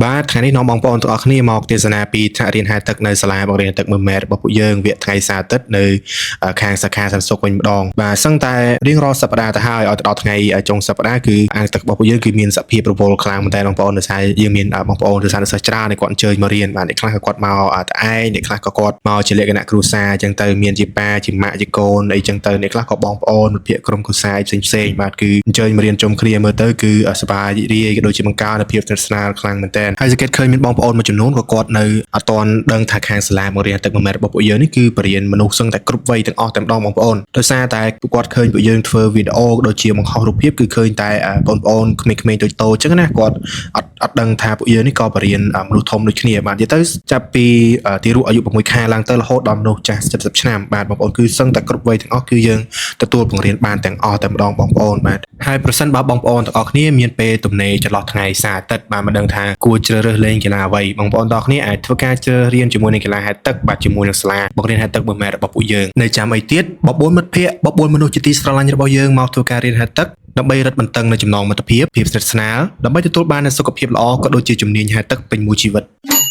បាទថ្ងៃនេះនាំបងប្អូនទាំងអស់គ្នាមកទស្សនាពីថ្នាក់រៀនហែលទឹកនៅសាលាបង្រៀនទឹកមួយម៉ែត្ររបស់ពួកយើងវគ្គថ្ងៃសៅរ៍អាទិត្យនៅខាងសាខាសែនសុខវិញម្ដងបាទសឹងតែរៀងរាល់សប្ដាហ៍ទៅហើយឲ្យទៅដល់ថ្ងៃចុងសប្ដាហ៍គឺអាងទឹករបស់ពួកយើងគឺមានសភាពរវល់ខ្លាំងមែនតើបងប្អូនដោយសារយើងមានបងប្អូនដោយសារសិស្សច្រើនដែលគាត់អញ្ជើញមករៀនបាទអ្នកខ្លះក៏គាត់មកតែឯងអ្នកខ្លះក៏គាត់មកជាលក្ខណៈគ្រួសារអញ្ចឹងទៅមានជាប៉ាជាម៉ាក់ជាកូនអីចឹងទៅអ្នកខ្លះក៏បងប្អូនមិត្តភក្តិក្រុមគ្រួសារផ្សេងផ្សេងៗបាទគឺអញ្ជើញមករៀនជុំគ្នាមើលទៅគឺសប្បាយរីករាយក៏ដូចជាបង្កើននូវភាពស្និទ្ធស្នាលខ្លាំងមែនទែនហើយសង្កេតឃើញមានបងប្អូនមួយចំនួនក៏គាត់នៅអត់ទាន់ដឹងថាខាងសាលាបង្រៀនទឹកមួយម៉ែត្ររបស់ពួកយើងនេះគឺបរៀនមនុស្សសឹងតែគ្រប់វ័យទាំងអស់តែម្ដងបងប្អូនដោយសារតែពួកគាត់ឃើញពួកយើងធ្វើវីដេអូក៏ដូចជាបង្ហោះរូបភាពគឺឃើញតែបងប្អូនក្មេងៗតូចៗអញ្ចឹងណាគាត់អត់អត់ដឹងថាពួកយើងនេះក៏បរៀនមនុស្សធំដូចគ្នាបាទនិយាយទៅចាប់ពីទារកអាយុ6ខែឡើងទៅរហូតដល់មនុស្សចាស់70ឆ្នាំបាទបងប្អូនគឺសឹងតែគ្រប់វ័យទាំងអស់គឺយើងទទួលបង្រៀនបានទាំងអស់តែម្ដងបងប្អូនបាទហើយប្រសិនបើបងប្អូនទាំងអស់គ្នាមានពេលទំនេរចន្លោះថ្ងៃសៅរ៍អាទិត្យបាទមិនដឹងថាគួរជ្រើសរើសលេងកីឡាអ្វីបងប្អូនទាំងអស់គ្នាអាចធ្វើការជ្រើសរៀនជាមួយនឹងកីឡាហែលទឹកបាទជាមួយនឹងសាលាបង្រៀនហែលទឹកមួយម៉ែត្ររបស់ពួកយើងនៅចាំអីទៀតបបួលមិត្តភ័ក្តិបបួលមនុស្សជាទីស្រឡាញ់របស់យើងមកធ្វើការរៀនហែលទឹកដើម្បីរឹតបន្តឹងនៅចំណងមិត្តភាពភាពស្និទ្ធស្នាលដើម្បីទទួលបាននូវសុខភាពល្អក៏ដូចជាជំនាញហែលទឹកពេញមួយជីវិត។